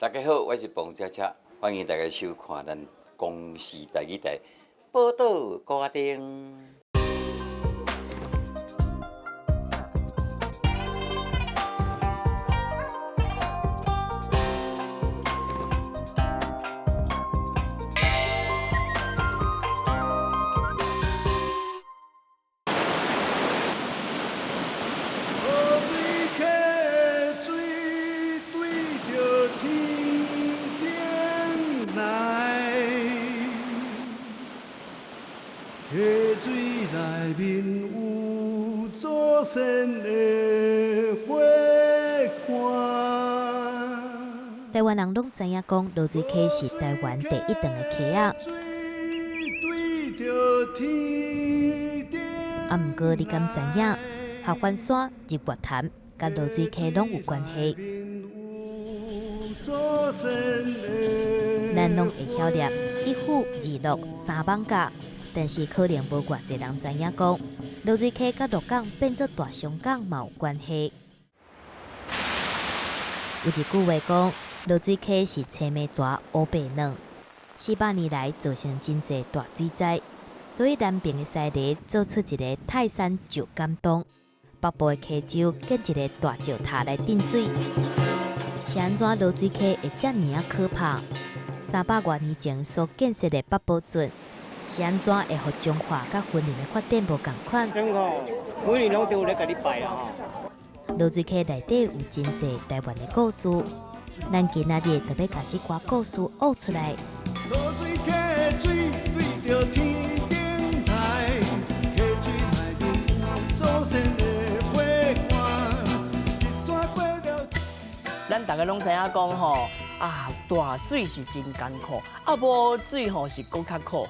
大家好，我是彭恰恰，歡迎大家收看咱公視台語台寶島歌頂。台灣人攏知影講，濁水溪是台灣第一長的溪仔。啊，毋過你敢知影，合歡山、日月潭佮濁水溪攏有關係？咱攏會曉念一虎二鹿三艋舺，但是可能無偌濟人知影講，濁水溪佮鹿港變做大嶠港嘛有關係。有一句話講，濁水溪是青暝蛇烏白卵，400年來造成真濟大水災，所以南爿的西螺做出一个泰山石敢當，北部的溪洲建一个大石塔來鎮水。是按怎濁水溪會遮爾仔可怕？300外年前所建設的八堡圳，是按怎會予彰化佮雲林的發展無仝款？真吼，每年攏都有咧共你拜啊吼。濁水溪內底有真濟台灣的故事，咱今仔日就欲共這寡故事挖出來。濁水溪水對著天頂來，溪水內面有祖先的火罐，一山過了。咱逐家攏知影講吼，啊，大水是真艱苦，啊，無水吼是閣較苦。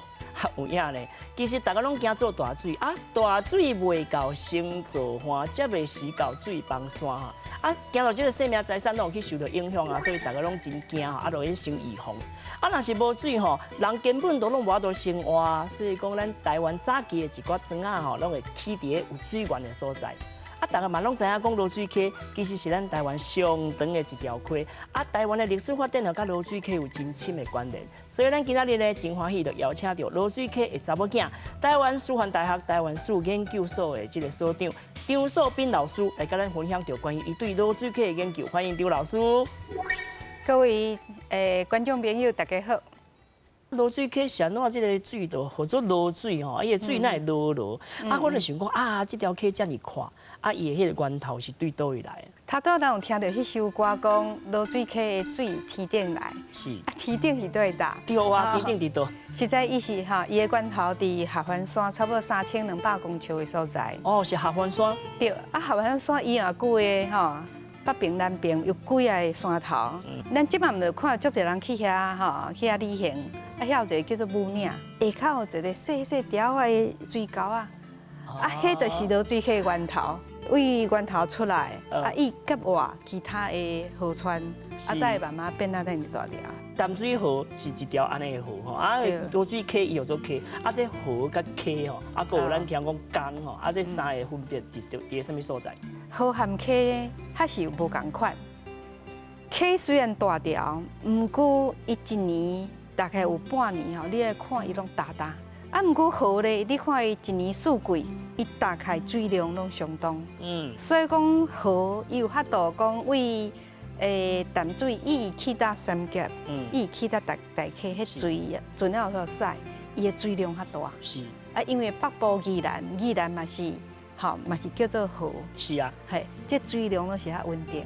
有影咧，其實逐家攏驚做大水，啊，大水袂到先造岸，才袂死到水崩山哈。啊，驚到這个生命財產攏有去受著影響啊，所以逐家攏真驚吼，啊，就去先預防。啊，若是無水吼，人根本都攏無法度生活，所以講咱台灣早期的一寡庄仔吼，攏會起佇咧有水源的所在。啊，逐家嘛攏知影講濁水溪其實是咱台灣上長的一條溪。啊，台灣的歷史發展吼，佮濁水溪有真深的關聯。所以咱今仔日呢，真歡喜就邀請著濁水溪的查某囝，台灣師範大學台灣史研究所的這个所長張素彬老師來佮咱分享著關於伊對濁水溪的研究。歡迎張老師。各位觀眾朋友，大家好。濁水溪是按怎這个水就號做濁水吼，伊的水哪會濁濁？啊，我就想講啊，這條溪遮爾闊，啊，伊的彼个源頭是對佗位來？頭拄咱有聽著彼首歌講濁水溪的水天頂來，是啊，天頂是佗佗？對啊，天頂佇佗？實在伊是吼，伊的源頭佇合歡山，差不多3200公尺的所在。哦，是合歡山。對，啊，合歡山伊也久的吼，北爿南爿有幾个山頭。咱這擺毋就看足濟人去遐吼，去遐旅行。啊，遐有一个叫做武嶺，下跤有一个細細條仔的水溝仔，啊，彼就是濁水溪源頭，對源頭出來，啊，伊夾活其他的河川，啊，才會慢慢變啊，遮爾大條。淡水河是一條按呢的河吼，啊，濁水溪伊叫做溪，啊，這河佮溪吼，啊，閣有咱聽講江吼，啊，這三个分別佇佇啥物所在？河和溪較是無仝款，溪雖然大條，毋過伊一年大概有半年吼，你愛看伊攏焦焦。啊，毋過河咧，你看伊一年四季，伊大概水量攏相當。所以講河伊有法度講為淡水，伊會去到三峽，伊會去到大大溪，彼水船仔有駛，伊的水量較大。是。啊，因為北部宜蘭，宜蘭嘛是，吼嘛是叫做河。是啊。嘿，這水量攏是較穩定。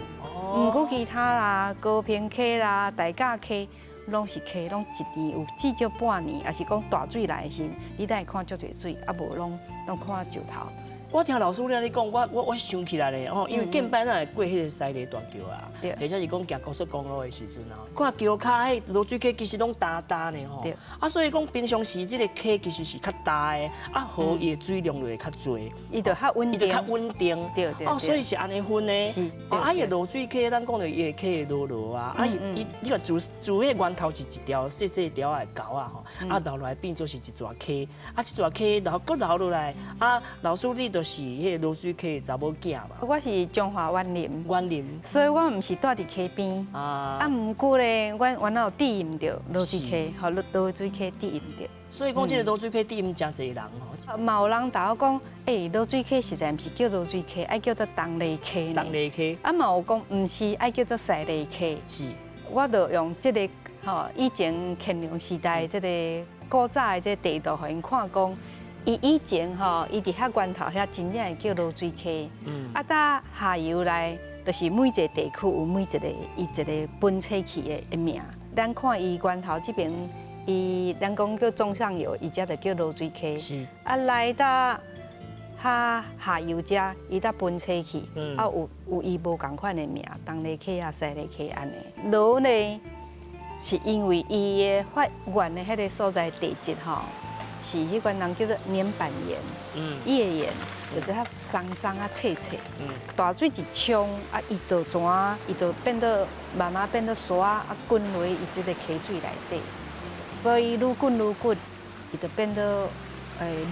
毋過其他啦，高屏溪啦、大甲溪。攏是溪，攏一年有至少半年，抑是講大水來的時，你才會看足濟水，啊無攏攏看石頭。我聽老師咧講，我想起來咧吼，因為近擺咱會過彼个西螺大橋啊，或者是講行高速公路的時陣啊，看橋跤彼濁水溪其實攏焦焦呢吼，啊，所以講平常時這个溪其實是較焦的，啊河伊的水量就會較濟，伊就較穩定，伊就較穩定，對對。哦，所以是按呢分的。是。啊，伊的濁水溪，咱講著伊的溪會濁濁啊，啊伊伊你看自自彼源頭是一條細細條仔的溝仔吼，啊流落來變做是一逝溪，啊這逝溪流閣流落來，啊老師你就就是彼个濁水溪的查某囝嘛。我是彰化員林，員林，所以我毋是住佇溪邊。啊，毋過咧，阮原來有知音著濁水溪，予濁水溪知音著。所以講，這個濁水溪知音誠濟人吼。嘛有人共我講，欸，濁水溪實在毋是叫濁水溪，愛叫做東麗溪。東麗溪。啊，嘛有講毋是，愛叫做西麗溪。我就用這個吼，以前乾隆時代這個古早的這個地圖，予𪜶看講，伊以前吼，伊佇遐源頭遐真正會叫濁水溪。啊，到下游來，就是每一個地區有每一個伊一個分支去的名。咱看伊源頭這邊，伊咱講叫中上游，伊遮就叫濁水溪。啊，來到較下游遮，伊才分支去，啊有有伊無仝款的名，東麗溪啊、西麗溪按呢。濁呢，是因為伊的發源的彼个所在地質吼，是彼款人叫做黏板岩，頁岩，就是較鬆鬆啊脆脆。大水一沖啊，伊就怎伊就變做慢慢變做沙啊滾落伊這个溪水內底，所以愈滾愈滾，伊就變做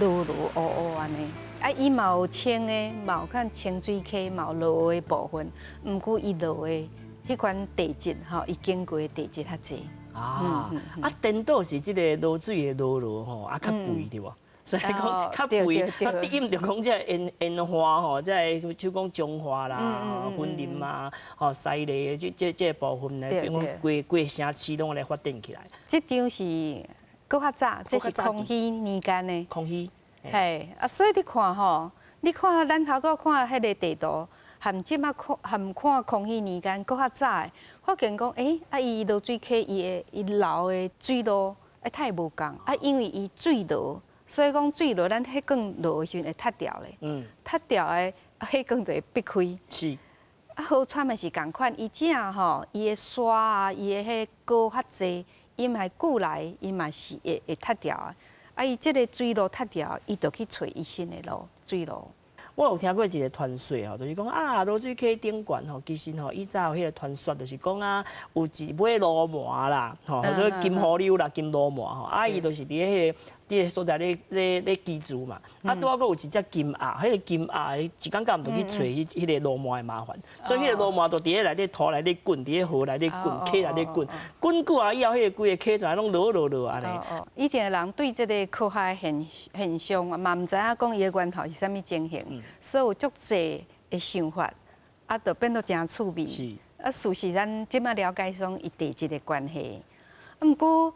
濁濁烏烏按呢。啊，伊嘛有清的，嘛有看清水溪，嘛有濁的部分。毋過伊濁的彼款地質吼，伊經過的地質較濟。啊，啊，顛倒是這個濁水的濁濁吼，啊較肥對無？所以講較肥，啊，知音著講這個沿沿岸吼，這個像講彰化啦、雲林啊、吼西麗的這這這部分咧，比如講規規城市攏來發展起來。這張是閣較早，這是康熙年間的。康熙。嘿，啊，所以你看吼，你看咱頭拄看彼个地圖，含這馬看含看康熙年間閣較早的，發現講，欸，啊，伊濁水溪伊的伊流的水路啊太無仝，啊，因為伊水濁，所以講水濁，咱彼管落的時陣會塌掉咧，塌掉的，啊，彼管就會閉開。啊，河川嘛是仝款，伊這吼，伊的沙啊，伊的彼膏較濟，伊嘛會久來，伊嘛是會會塌掉的。啊！伊這个水路塌掉，伊就去揣伊新的路水路。我有聽過一个傳說吼，就是講啊，濁水溪頂懸吼，其實吼以前有彼个傳說，就是講啊，有一尾鱸鰻啦，吼，叫做金虎溜啦，金鱸鰻吼，啊，伊就是佇彼个佇个所在咧咧咧居住嘛。啊，拄仔閣有一隻金鴨，彼個金鴨一工到暗就去揣彼彼个鱸鰻的麻煩，所以彼个鱸鰻就佇咧內底塗內底滾，佇咧河內底滾，溪內底滾，滾久啊以後，彼个規个溪全攏濁濁濁按呢。以前的人對這个科學現現象嘛，毋知影講伊的源頭是啥物情形，所以有足濟的想法，啊，就變做誠趣味。啊，事實咱這馬了解講伊地質的關係。啊，毋過，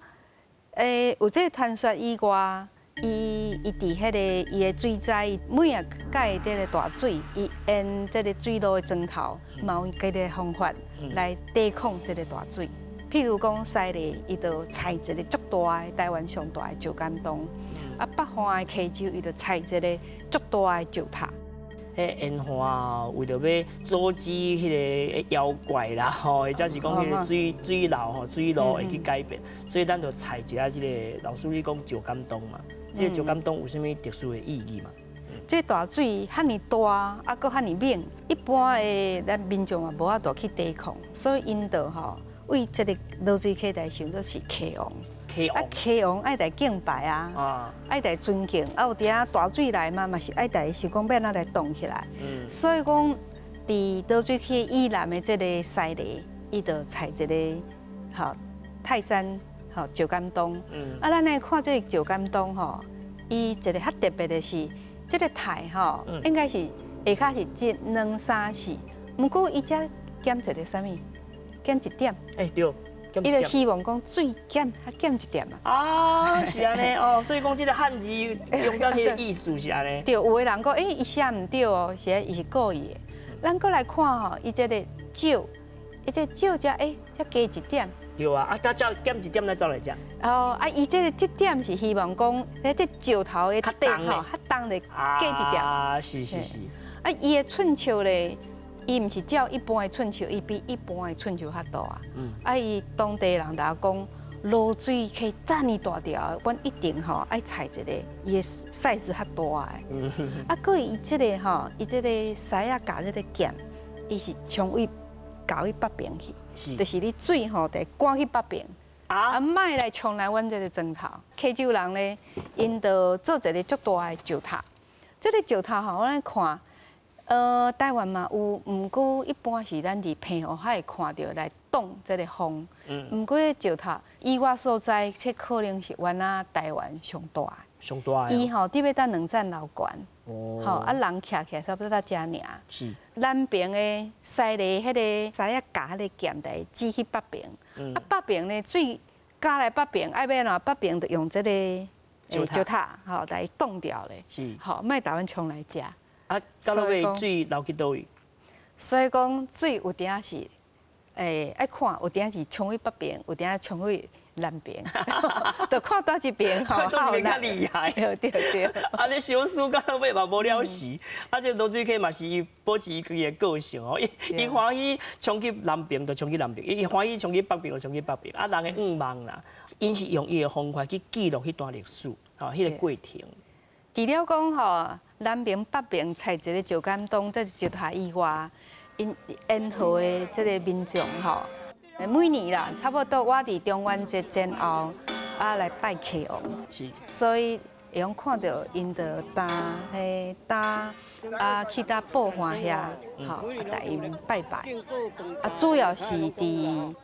有這个傳說以外，伊伊佇彼个伊的水災，每仔蓋這个大水，伊沿這个水路的磚頭，嘛有幾个方法來抵抗這个大水。譬如講西麗，伊就採一个足大的台灣上大的石敢當；啊，北岸的溪洲，伊就採一个足大的石塔。彼沿岸為著欲阻止彼个妖怪啦，吼，或者是講彼个水水流吼、水路會去改變，所以咱就採一下這个老師你講石敢當嘛，這个石敢當有啥物特殊的意義嘛？這大水遐爾大，啊，閣遐爾猛，一般的咱民眾嘛無法度去抵抗，所以𪜶就吼為這个濁水溪來想做是溪王。啊，溪王愛來敬拜啊，愛來尊敬，啊，有時仔大水來嘛，嘛是愛來想講欲按怎來擋起來。所以講，佇濁水溪以南的這个西麗，伊就採一个吼泰山吼石敢當。啊，咱來看這个石敢當吼，伊一个較特別的是，這个泰吼應該是下跤是一、兩、三、四，毋過伊遮減一个啥物？減一點。欸，對。伊就希望講水減較減一點啊。啊，是按呢哦，所以講這个漢字中間彼个意思是按呢。對，有的人講，欸，伊寫毋對哦，是伊是故意的。咱閣來看吼，伊這个石，伊這石遮欸，才加一點。對啊，啊，才減一點來走來遮。哦，啊，伊這个這點是希望講，咧這石頭的底吼，較重的加一點。啊，是是是。啊，伊的寸尺咧。伊毋是照一般的寸尺，伊比一般的寸尺較大啊。啊，伊當地人就講，濁水溪遮爾大條，阮一定吼愛採一个伊的 size 較大的。啊，閣伊這个吼，伊這个獅仔共這个劍，伊是衝位搞去北邊去，就是你水吼得趕去北邊，啊，莫來衝來阮這个磚頭。溪洲人咧，𪜶就做一个足大的石塔，這个石頭吼，咱看，台灣嘛有，毋過一般是咱佇澎湖較會看著來擋這个風。毋過這石頭，以我所知，這可能是原來台灣上大的。上大的。伊吼佇欲佇兩層樓懸。吼啊人徛起來差不多到遮爾。南爿的西螺彼个狮仔咬彼个劍來指去北爿。啊北爿呢水咬來北爿，愛欲按怎？北爿就用這个石塔吼來擋掉咧。吼，莫台灣衝來遮。啊，到落尾水流去佗位？所以講水有當時是，愛看有當時是衝去北爿，有當衝去南爿，就看佗一爿吼，看佗一爿較厲害。對對對。啊，你小輸到尾嘛無了時，啊，這濁水溪嘛是伊保持伊家己的個性哦，伊伊歡喜衝去南爿就衝去南爿，伊歡喜衝去北爿就衝去北爿。啊，人的願望啦，𪜶是用伊的方法去記錄彼段歷史，吼，彼個過程。除了講吼，南爿北爿採一个石敢當這石塔以外，𪜶沿河的這个民眾吼，每年啦，差不多我佇中元節前後啊來拜溪王，所以會用看著𪜶就擔彼擔啊去到布岸遐，吼，啊帶𪜶拜拜。啊，主要是佇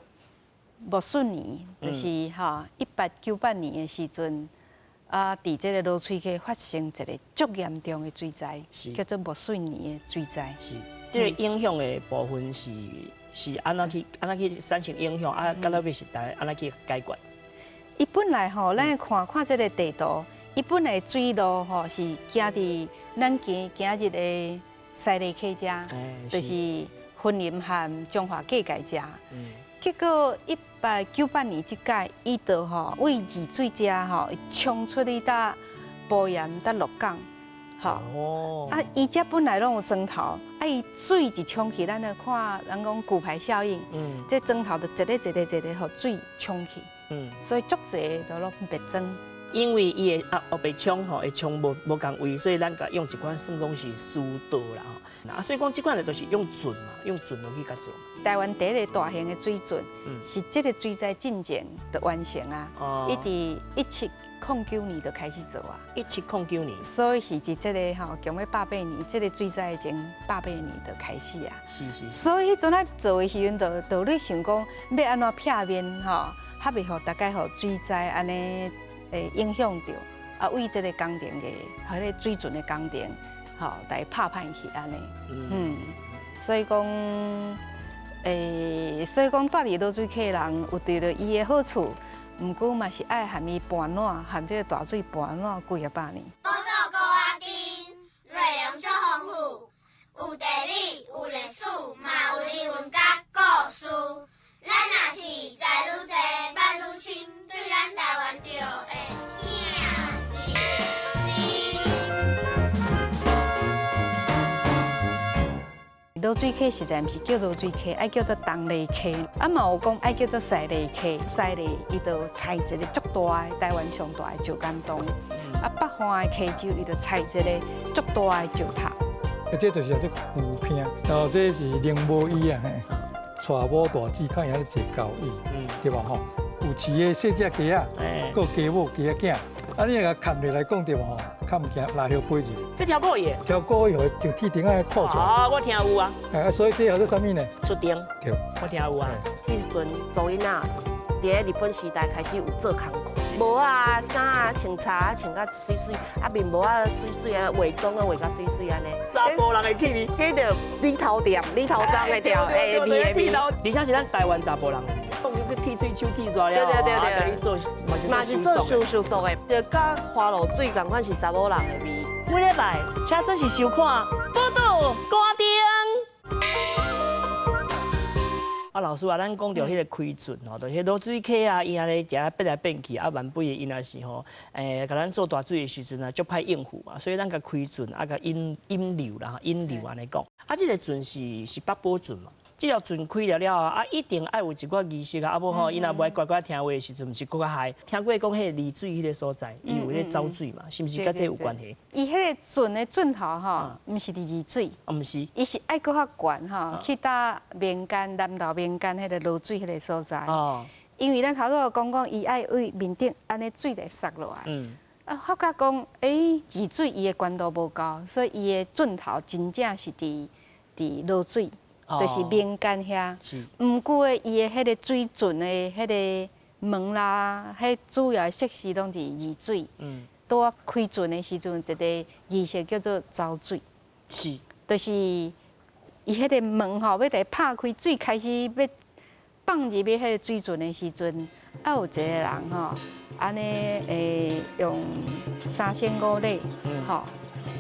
戊戌年，就是吼1898年的時陣。啊！佇這个濁水溪發生一个足嚴重的水災，叫做戊戌年的水災。是，這个影響的部分是是按怎去按怎去產生影響？啊，到尾是按怎去解決？伊本來吼，咱看看這个地圖，伊本來水路吼是行佇咱今今日的西螺溪遮，就是雲林和彰化界界遮。結果1898年這擺，伊就吼對二水遮吼衝出去到埔鹽佮鹿港，吼啊！伊遮本來攏有磚頭，啊伊水一衝去，咱來看人講骨牌效應，這磚頭就一个一个一个予水沖去，所以足濟都攏白磚。因為伊會啊，烏白衝吼，會衝無無仝位，所以咱共用一款算講是疏導啦吼。啊，所以講這款就是用船嘛，用船落去共做。台灣第一个大型的水圳，是這个水災進前就完成啊。伊佇1709年就開始做啊。1709年。所以是佇這个吼，共欲百八年，這个水災前百八年就開始啊。所以彼陣仔做的時陣，就就咧想講欲按怎避免吼，較袂予大家予水災按呢。會影響著啊，為這个工程的，彼个水圳的工程，吼來拍歹去按呢。嗯，所以講，所以講，蹛佇濁水溪人有得著伊的好處，毋過嘛是愛含伊盤湠，含這个大水盤湠幾仔百年。寶島孤仔頂，內容足豐富，有地理，有歷史，嘛有人文佮故事。咱若是知愈濟，捌愈深，對咱台灣就會疼入心。濁水溪實在毋是叫濁水溪，愛叫做東螺溪。啊嘛有講愛叫做西螺溪，西螺伊就採一个足大的台灣上大的石敢當。啊北岸的溪洲伊就採一个足大的石塔。啊，這就是叫做牛坪，然後這是寧波椅啊，嘿，娶某大姊較會曉坐交椅，對吧？吼，有飼的細隻雞仔，閣有雞母、雞仔囝，啊，你若共崁落來講對無吼？較毋驚拉葉飛入。這條古伊？條古伊予就鐵釘仔套起來。啊，我聽有啊。哎，所以這叫做啥物呢？出釘。對。我聽有啊。彼陣查某囡仔，佇咧日本時代開始有做工課，帽仔、衫啊、穿衫啊，穿甲媠媠，啊面膜啊媠媠啊，化妝啊化甲媠媠按呢。查埔人的氣味。彼著理頭店，理頭鬃的店，哎，味的味。而且是咱台灣查埔人的味。講去剃喙鬚剃煞了，對對對對，做嘛是做手術做的，就佮花露水仝款是查某人的味。每禮拜請準時收看《寶島歌頂》。啊，老師啊，咱講著彼个開船吼，就彼濁水溪啊，伊按呢誠變來變去，啊，原本的伊若是吼，共咱做大水的時陣啊，足歹應付嘛，所以咱共開船啊，共引引流啦，引流按呢講。啊，這个船是是八寶船嘛。這條船開了了後啊，一定愛有一寡儀式啊，啊無吼，伊若無愛乖乖聽話的時陣，毋是閣較害。聽過講彼个二水彼个所在，伊有咧走水嘛，是毋是佮這有關係？伊彼个船的盡頭吼，毋是佇二水，毋是，伊是愛閣較懸吼，去到民間南投民間彼个濁水彼个所在。哦。因為咱頭拄仔講講，伊愛對面頂按呢水來捒落來。啊，發覺講，欸，二水伊的懸度無夠，所以伊的盡頭真正是佇濁水，就是民間遐。毋過伊的彼個水圳的彼個門啦，彼主要設施攏佇二水。拄仔開船的時陣，一個儀式叫做走水。就是伊彼個門吼，欲來拍開，水開始欲放入去彼個水圳的時陣，啊有一個人吼，按呢會用三牲五禮，吼，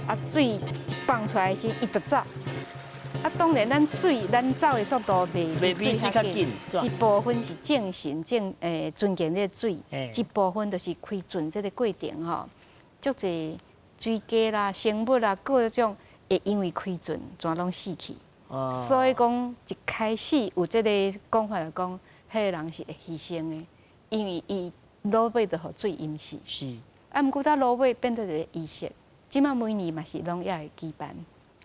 啊水一放出來時，伊就走。啊，當然咱水咱走的速度袂比水較緊。一部分是敬神敬尊敬這個水，一部分就是開船這個過程吼，足濟水雞啦、生物啦各種會因為開船全攏死去。所以講一開始有這個講法來講，彼個人是會犧牲的，因為伊落尾就予水淹死。啊，毋過到落尾變做一個儀式，這馬每年嘛是攏猶會舉辦，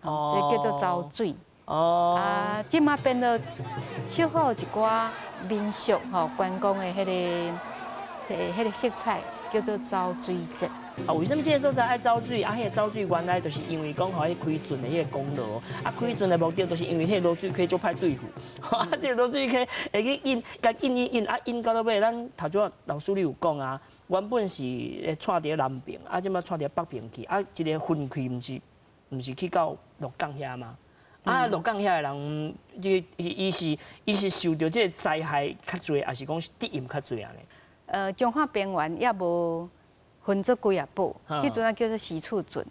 這叫做走水。啊，這馬變做小可有一寡民俗吼觀光的彼個色彩，叫做走水節。啊，為啥物這個所在愛走水？啊，彼個走水原來就是因為講吼，彼開船的彼個功勞。啊，開船的目的就是因為彼個濁水溪足歹對付。啊，這個濁水溪會去引，共引引引，啊引到落尾，咱頭拄仔老師你有講啊，原本是會串佇南爿，啊，這馬串佇北爿去，啊，一個分開，毋是去到鹿港遐嗎？啊，鹿港遐的人，伊是受著這個災害較濟，抑是講是責任較濟按呢？彰化平原猶無分做幾仔堡，彼陣仔叫做徐厝圳，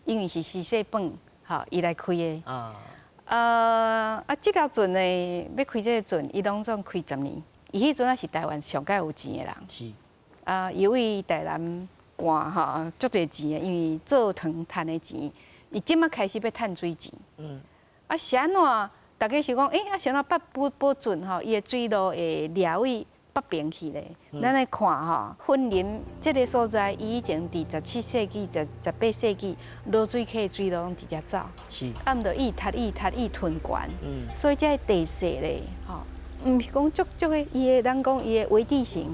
因為是徐世本吼伊來開的。啊，這條船呢，欲開這個船，伊攏總開十年。伊彼陣仔是台灣上蓋有錢的人。啊，伊為台南賺吼足濟錢的，因為做糖趁的錢，伊這馬開始欲趁水錢。啊，是按怎？大家想講，欸，啊，是按怎北埔堡圳吼，伊的水路會掠位北爿去咧？咱來看吼，雲林這個所在，伊以前佇17世紀、18世紀，濁水溪的水路攏佇遮走。啊，毋著伊踢伊踢伊吞懸。所以這個地勢咧，吼，毋是講足足的，伊的咱講伊的微地形，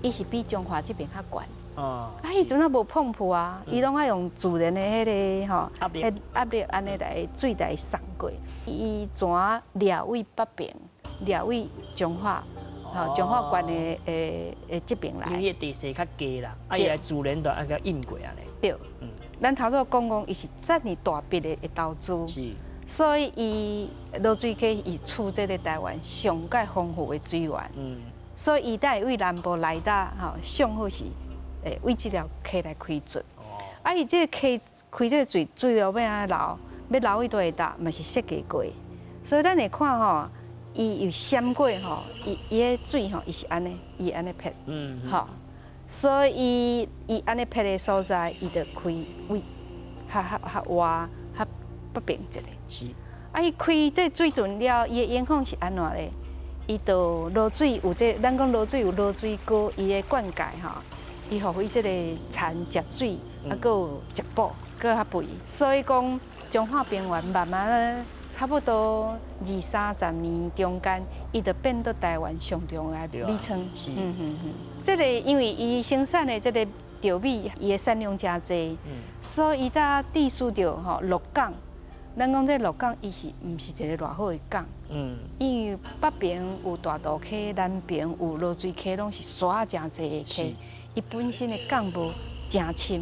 伊是比彰化這邊較懸。啊，彼陣仔無泵浦啊，伊攏愛用自然的彼個吼，彼壓力按呢來水來送過。伊怎掠位北爿，掠位彰化，吼彰化縣的這邊來。因為地勢較低啦，啊，伊來自然就按呢引過按呢。對，咱頭拄講講，伊是遮爾大筆的投資，所以伊濁水溪伊處這個台灣上蓋豐富的水源，所以伊才會為南部來到吼上好是。會為這條溪來開船，啊，伊這個溪開這個水水路欲按怎流，欲流去佗位搭，嘛是設計過。所以咱會看吼，伊有閃過吼，伊伊的水吼，伊是按呢，伊按呢撇，吼，所以伊按呢撇的所在，伊就開位較較較倚較北爿一下。啊，伊開這個水圳了，伊的影響是按怎咧？伊就濁水有這個，咱講濁水有濁水溝，伊的灌溉吼。伊予伊這個田食水，啊，閣有食補，閣較肥。所以講，彰化平原慢慢差不多二三十年中間，伊就變做台灣上重要的米倉。這個因為伊生產的這個稻米，伊的產量誠濟，所以伊才致使著吼鹿港。咱講這鹿港，伊是毋是一個偌好的港？因為北爿有大肚溪，南爿有濁水溪，攏是沙誠濟的溪。伊本身的港無誠深，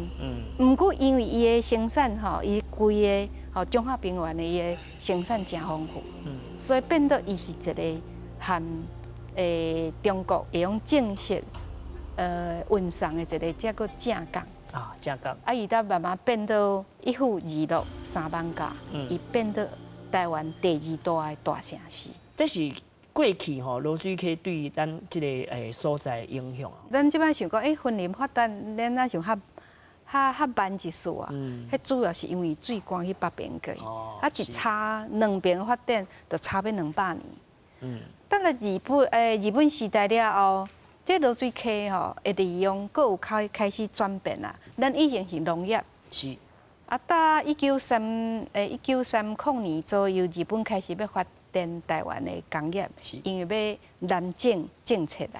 毋過因為伊的生產吼，伊規個吼彰化平原的伊的生產誠豐富，所以變做伊是一個和中國會用正式運送的一個這個正港。啊，正港。啊，伊才慢慢變做一府二鹿三艋舺，伊變做台灣第二大的大城市。這是過去吼濁水溪對咱這個所在的影響。咱這擺想講，欸，雲林發展，咱若想較較較慢一絲啊。彼主要是因為水關去北爿過，啊，一差兩爿發展，就差欲200年。等了日本時代了後，這濁水溪吼的利用，閣有開始轉變啊。咱以前是農業。啊，到1930年左右，日本開始欲發展台灣的工業，因為欲南進政策啊。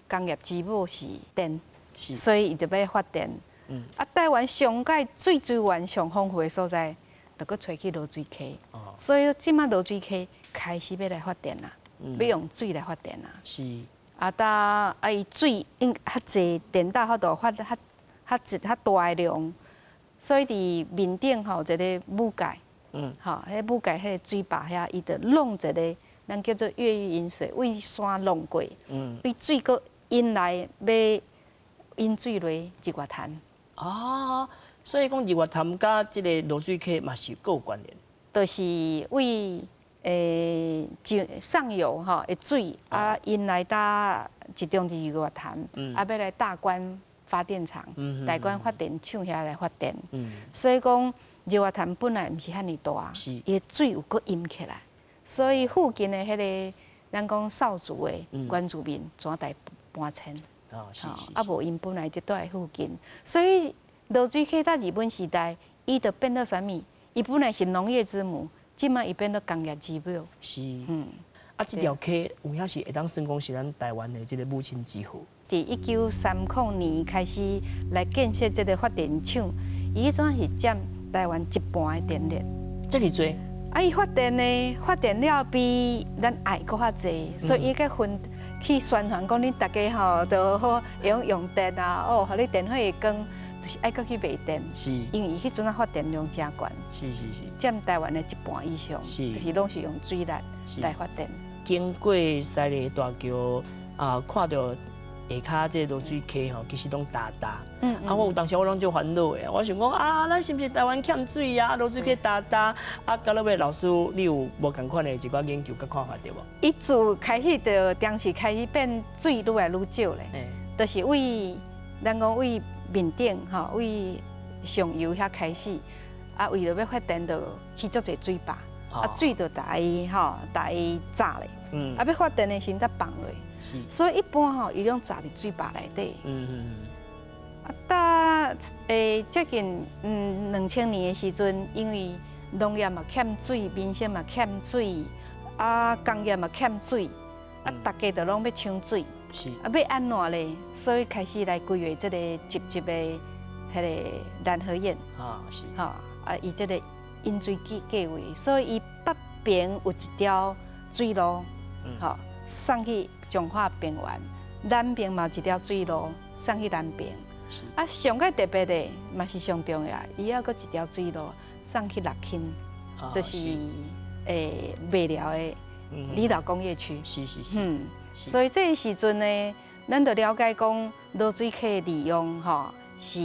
工業之母是電，所以伊就欲發展。啊，台灣上蓋水資源上豐富的所在，就閣揣去濁水溪。所以這馬濁水溪開始欲來發電啦，欲用水來發電啦。啊，搭啊，伊水應較濟，電大法度發較較濟較大的量，所以佇面頂吼一个武界，吼，彼武界彼个水壩遐，伊就弄一个咱叫做越狱引水，為山弄過，對水閣引來欲引水落日月潭。啊，所以講日月潭佮這个濁水溪嘛是閣有關聯。就是為上上游吼的水啊引來到集中佇日月潭，啊欲來大觀發電廠，大觀發電廠遐來發電。所以講日月潭本來毋是遐爾大，伊的水有閣淹起來，所以附近的彼个咱講邵族的原住民全台搬遷。啊無𪜶本來就蹛佇附近，所以濁水溪到日本時代，伊就變做啥物？伊本來是農業之母，這馬伊變做工業之母。啊，這條溪有影是會當算講是咱台灣的這个母親之河。佇1930年開始來建設這个發電廠，伊彼陣是佔台灣一半的電力。這爾濟？啊，伊發電呢，發電了比咱愛閣較濟，所以伊閣分去宣傳講，恁大家吼都好用用電啊，哦，予你電火會光，就是愛閣去賣電。因為伊彼陣仔發電量誠懸。佔台灣的一半以上。就是攏是用水力來發電。經過西螺大橋啊，看著下跤這個濁水溪吼，其實攏焦焦。啊，我有當時我攏足煩惱的，我想講啊，咱是毋是台灣欠水啊？濁水溪焦焦。啊，到落尾老師，你有無仝款的一寡研究佮看法對無？伊自開始就當時開始變水愈來愈少咧，就是為咱講為面頂吼，為上游遐開始，啊，為著欲發電，就起足濟水壩，啊，水就共伊吼，共伊閘咧，啊，欲發電的時陣才放落。所以一般吼，伊攏閘佇水壩內底。啊，到接近2000年的時陣，因為農業嘛欠水，民生嘛欠水，啊，工業嘛欠水，啊，大家就攏欲搶水。啊，欲按怎咧？所以開始來規劃這個集集的彼个攔河堰。吼，啊，伊這个引水計計劃，所以伊北邊有一條水路，吼，送去彰化平原；南邊嘛有一條水路送去南邊。啊，上蓋特別的嘛是上重要，伊猶閣一條水路送去樂馨，就是麥寮的離島工業區。所以這个時陣呢，咱就了解講濁水溪的利用吼，是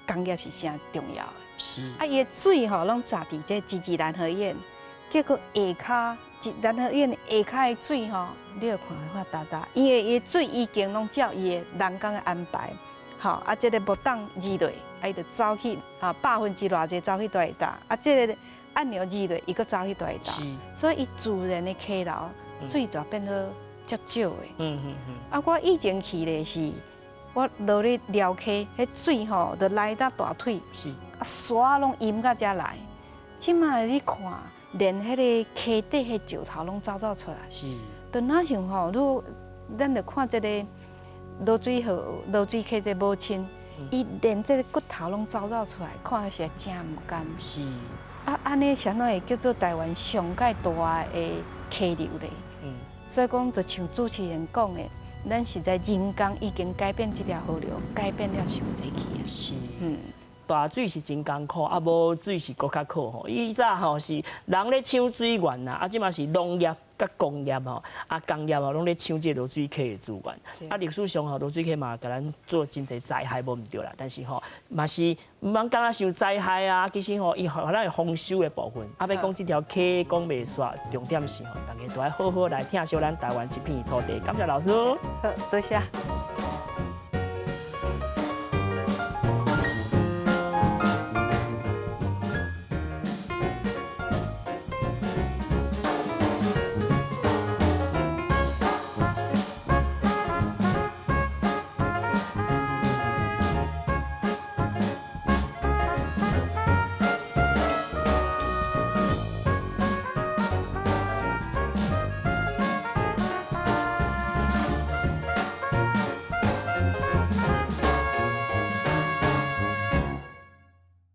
工業是誠重要的。啊，伊的水吼攏閘佇這集集攔河堰，結果下跤攔河堰下跤的水吼，你就看發焦焦，因為伊的水已經攏照伊的人工的安排，吼啊，這个木檔按落，啊，伊就走去啊百分之偌濟走去佗一搭，啊，這个按鈕按落，伊閣走去佗一搭，所以伊自然的溪流水就變做足少的。啊，我以前去的是，我落咧寮溪，彼水吼就來到大腿，啊，沙攏淹到遮來。這馬你看，連彼个溪底彼石頭攏走走出來。就若像吼，你咱就看這个濁水河、濁水溪這母親，伊連這个骨頭攏走走出來，看起來真毋甘。啊，按呢啥物會叫做台灣上蓋大的溪流咧？所以講，就像主持人講的，咱實在人工已經改變這條河流，改變了傷濟去啊。大水是真艱苦，啊無水是閣較苦吼。以早吼是人咧搶水源啦，啊這馬是農業佮工業吼，啊工業吼攏咧搶這個濁水溪的資源。啊歷史上吼濁水溪嘛共咱做真濟災害無毋對啦，但是吼嘛是毋通感覺傷災害啊，其實吼伊予咱會豐收的部分。啊欲講這條溪講袂煞，重點是吼，大家都愛好好來疼惜咱台灣這片土地。感謝老師。好，多謝。